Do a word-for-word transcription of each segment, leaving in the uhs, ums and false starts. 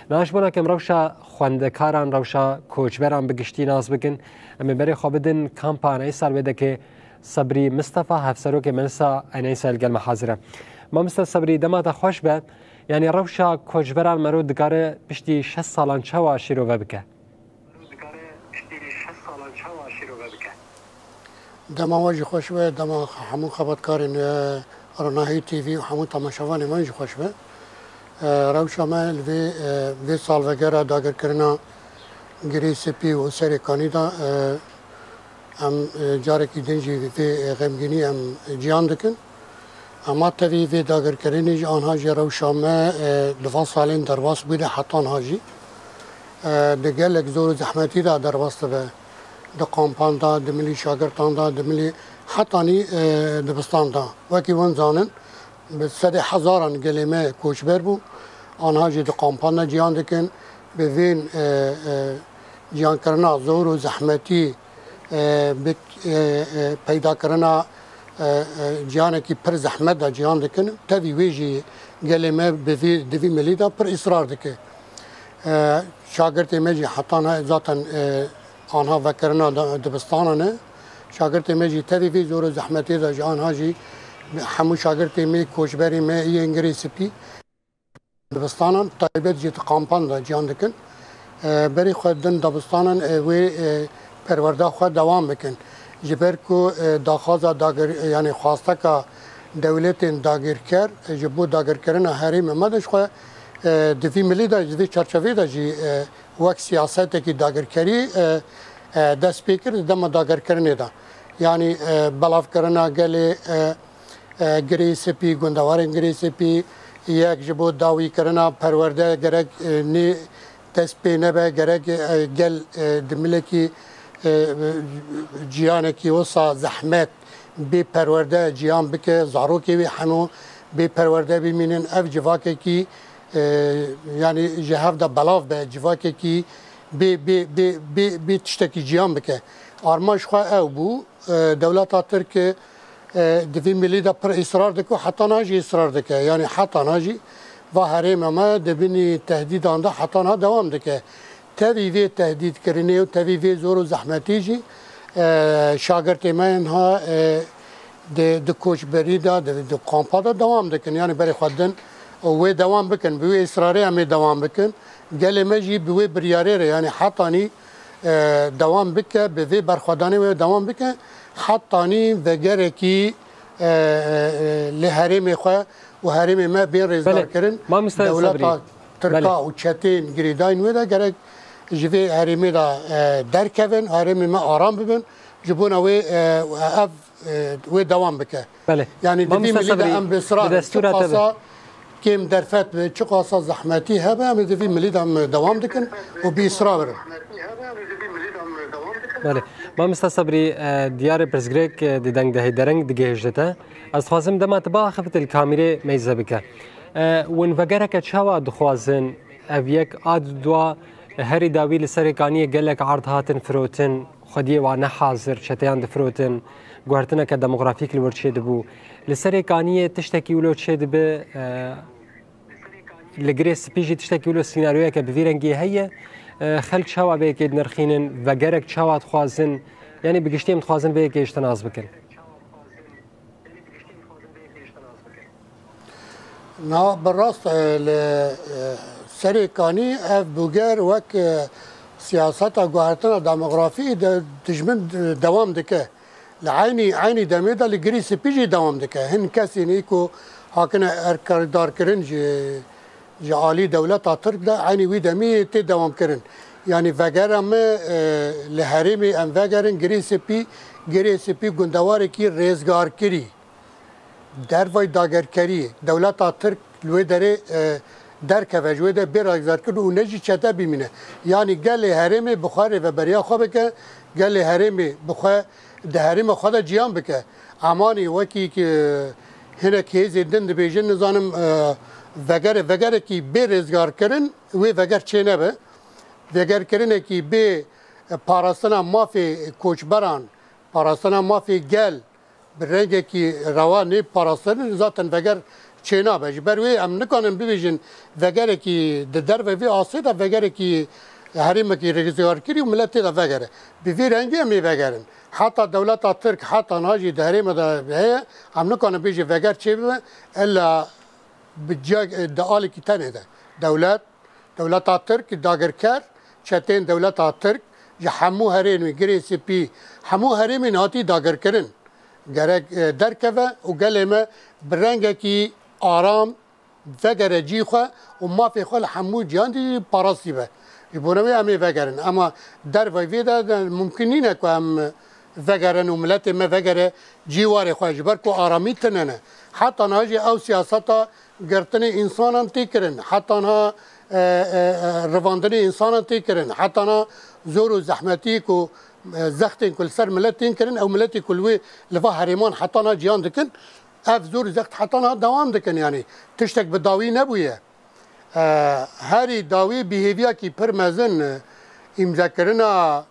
Niha ji bona ke em rewşa xwendekaran, rewşa koçberan bi giştî nas bikin, em ê berê xwe bidin kampa Eneysal wê deke Sebrî Mistefa, hevserokê Melisa Eneysal gel me hazir e. Mamoste Sebrî, dema te xweş be. Yanî rewşa koçberan mero dikare piştî şeş salan çawa şîrove bike? Dema we jî xweş be, dema hemû xebatkarên, e, Ronahî T V û hemû temaşevanê me jî xweş be. E, rewşa me li vê, e, vê salvegera dagirkirina Girê Spî û Serê Kanî de, e, em, e, carekî din jî vê, e, xemgînî em ciyan dikin. Ema tevî vê dagirkirinê jî anha jî rewşa me, e, di van salên derbas bû de heta niha jî, e, di gelek zor û zehmetî de derbas dibe. Di kampan de, di milî şagirtan de, di milî hetanî, e, dibistan de. Wekî hûn zanin, bi sedê hezaran gelê me koçber bû. Anha jî di kampan de ciyan dikin. Bi vên, e, e, ciyankirina zor û zehmetî, e, bi, e, e, peydakirina, e, e, ciyanekî pir zehmet de ciyan dikin. Tevî wê jî gelê me bi vî, di vî milî de pir îsrar dike. E, şagirtê me jî heta niha zaten, e, anha vekirina da-, dibistana ne. Şagirtê me jî tevî vî zor û zehmetê de ji anha jî hemû şagirtê me, koçberê me yên Girê Spî dibistanan, taybet jî di kampan de ciyan dikin. E, berî xwe din dabistanan, e, wê, e, perwerda xwe dewam bikin. Ji ber ku, e, daxwaza dagir-, e, yanî xwasteka dewletên dagirker, e, ji bo dagirkirina herêmê me de ji xwe, e, di vî milî de, di vî çarçovê de jî, e, wek siyasetekî dagirkerî, e, e, dest pê kir di dema dagirkirinê de. Yanî, e, belavkirina gelê, e, e, Girê Spî, gundewarên Girê Spî, yek ji bo dawîkirina perwerde gerek, e, nê dest pê nebe, gerek, e, gel, e, di milekî, e, e, ciyanekî wisa zehmet bê perwerde ciyan bike, zarokê wê hemû bê perwerde bimînin. Ev civakekî, e, yanî ji hev de belav be, civakekî bê, bê, bê, bê, bê tiştekî ciyan bike. Armanc xwe ew bû. E, dewleta Tirk, e, di vî milî de pir îsrar dike û heta niha jî îsrar dike. Yanî heta niha jî va herêma me di binî tehdîdan de heta niha dewam dike. Tevî vê tehdîdkirinê û tevî vê zor û zehmetî jî, e, şagirtê me niha, e, di, di koçberî de, di, di kampa de dewam dikin. Yanî berê xwe din û wê dewam bikin. Bi wê îsrarê em ê dewam bikin. Gelê me jî bi wê biryarê re, yanî hetanî e, dewam bike, bi vê berxwedanê wê dewam bike, hetanî vegerekî, e, e, e, li herêmê xwe û herêmê me bên rêzdar kirin. Mamoste Dewleta Sebrî. Tirka Belê. Û çetên girêdayên wê de gerek ji vê herêmê de, e, derkevin, herêmê me aram bibin. Ji bona wê, e, ev, e, wê dewam bike. Belê. Yanî di vî Mamoste milî de Sebrî, em bi sira bi destûra te be. Çiqasa kêm derfet be, çiqasa zehmetî hebe, em ê di vî milî de em dewam dikin û bi îsrar in. Belê. Mamoste Sebrî, e, diyar e pirsgirêk, e, di dengdehê dereng digihêjite. Ez dixwazim dema te biaxivit li kamîrê meyze bike. E, hûn vegereke çawa dixwazin? Ev yek a dua herî dawî li Serê Kaniyê gelek erd hatin firotin, xwediyê wan ne hazir, çeteyan difirotin, guhertineke demografîk li wir çêdibû. Li Serê Kaniyê tiştekî wilo çêdibe, e, li Girê Spî jî tiştekî wilo sînaryoyeke bi vî rengî heye. E, xelk çawa vê yekê dinirxînin, vegerek çawa dixwazin, yanî bi giştî em dixwazin vê yekê ji te nas bikin. Na, bi rast, e, li, e, Serê Kanî ev bûger wek, e, siyaseta guhertina demografî de dijmin, e, dewam dike. Li eynî, eynî demê de li Girê Spî jî dewam dike. Hin kesên ê ku hakine erkdarkirin ji, ji alî dewleta Tirk de eynî wî demî tê dewamkirin. Yanî vegera me, e, li herêmê em vegerin Girê Spî, Girê Spî gundewarekî rêzgarkirî. Dervayî dagerkeriyê, dewleta Tirk li wê derê, e, derkeve, ji wê de bê ragzarkirin û ne jî çete bimîne. Yanî gelê herêmê bi xwe rêveberiya xwe bike, gelê herêmê bi xwe di herêma xwe de ciyan bike. Emanî wekî ki hinek hêzên din dibêjin, nizanim, e, vegere, vegerekî bê rêzgarkirin, wê veger çênebe. Vegerkirinekî bê, e, parastina mafê koçberan, parastina mafê gel, bi rengekî rewa nê parastin, zaten veger çênabe. Ji ber wê em nikarin bibêjin vegerekî di derve vê asê de vegerekî herêmekî rêzgarkirî û milet tê de vegere. Bi vî rengî em ê vegerin. Heta dewleta Tirk heta niha jî di herême de heye, em nikarin bêjin veger çêbibe, ella bi ciyek, di alekî tenê de. Dewlet, dewleta Tirk, dagirker, çetên dewleta Tirk ji hemû herêmên Girê Spî, hemû herêmên hatî dagirkirin. Gerek, e, derkeve û gelê me bi rengekî aram vegere cî xwe û mafê xwe li hemû cihan dî parastî be. Ji bona wê em ê vegerin. Ema dervayî vê de, de mumkin nîne ku em vegerin û miletê me vegere cî warê xwe, ji ber ku aramî tune ne. Heta niha jî ew siyaseta girtinê însanan tê kirin. Heta niha, e, e, e, rivandinê însanan tê kirin. Heta niha zor û zehmetî ku, e, zextên ku li ser milet tên kirin, ew miletê ku li wê, li va herêman heta niha ciyan dikin, ev zor û zext heta niha dewam dikin. Yanî tiştek bi dawî nebûye. E, herî dawî bihêviyekî pir mezin, e, îmzekirina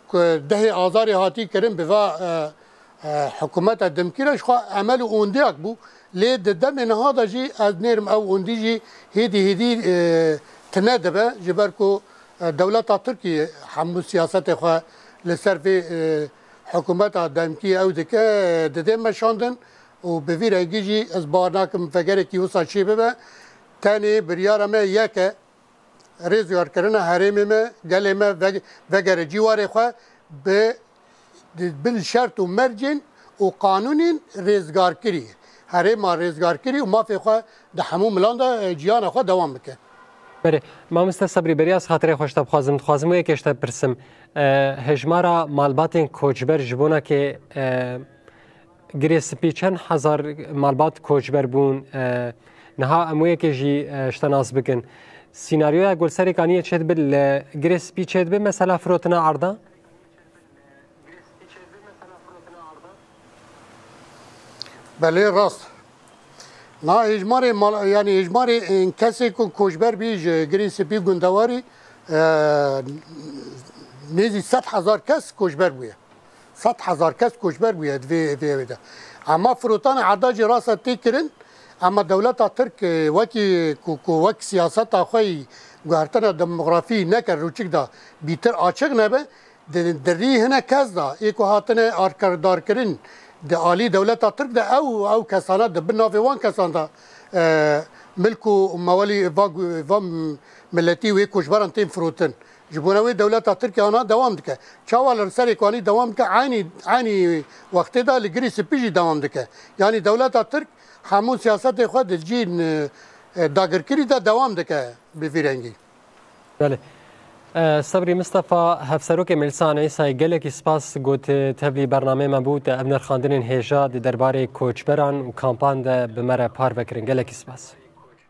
ku dehê Azarê hatî kirin bi va, e, e, hikûmeta demkî re ji xwe emel û ondiyek bû. Lê di demê niha de jî ez nêrim ew ondî jî hêdî hêdî, e, tine dibe, ji ber ku, e, dewleta Tirkiyê hemû siyasetê xwe li ser vê, e, hikûmeta demkî ew dike, e, dide meşandin û bi vî rengî jî ez bawer nakim vegerekî wisa çê bibe. Tenê biryara me yek e, rêzgarkirina herêmê me, gelê me veg-, vegere cîwarê xwe bi, di bin şert û mercên û qanûnên rêzgarkirî, herêma rêzgarkirî û mafê xwe di hemû milan de, e, ciyana xwe dewam bike. Berê, mamoste Sebrî, berî ez xatirê xwe ji te bixwazim, dixwazim wê yekê ji te pirsim. E, hejmara malbatên koçber ji bona ke, e, Girê Spî çend hezar malbat koçber bûn? E, niha em wê yekê jî, e, ji te nas bikin. Sînaryoya ku li serê kaniyê çêdibe li Girê Spî çêdibe, mesela firotina erda? Belê, rast. Na hejmarê mal, yanî hejmarê, e, kesê ku koçber bî ji Girê Spî gundewarî, e, nêzî sed hezar kes koçber bûye. Sed hezar kes koçber bûye di vê, vê, vê de. Ema firotana erda jî rasa tê kirin, ema dewleta Tirk, e, wekî ku, ku wek siyaseta xwe yî guhertina demografî neke rûçik da bîtir açiq nebe, di, di rî hine kes da, ê ku hatine arkardarkirin di alî dewleta Tirk de ew, ew kesana di bin navê wan kesan da, e, milk û mewelî va gu-, va miletî wê koçberan tên firotin. Ji bona wê dewleta Tirk ana dewam dike. Çawa li serê kanî dewam dike, eynî, eynî wextê de li Girê Spî jî dewam dike. Yanî dewleta Tirk hemû siyasetê xwe di cîn, e, dagirkirî de dewam dike bi vî rengî. Belê. E, Sebrî Mistefa, Hevserokê Meclisa Enêsayê, gelekî spas got, e, tevlî bernameyê me bû, te ev nirxandinên hêja di derbarê koçberan û kampan de bi me re parve kirin. Gelekî spas.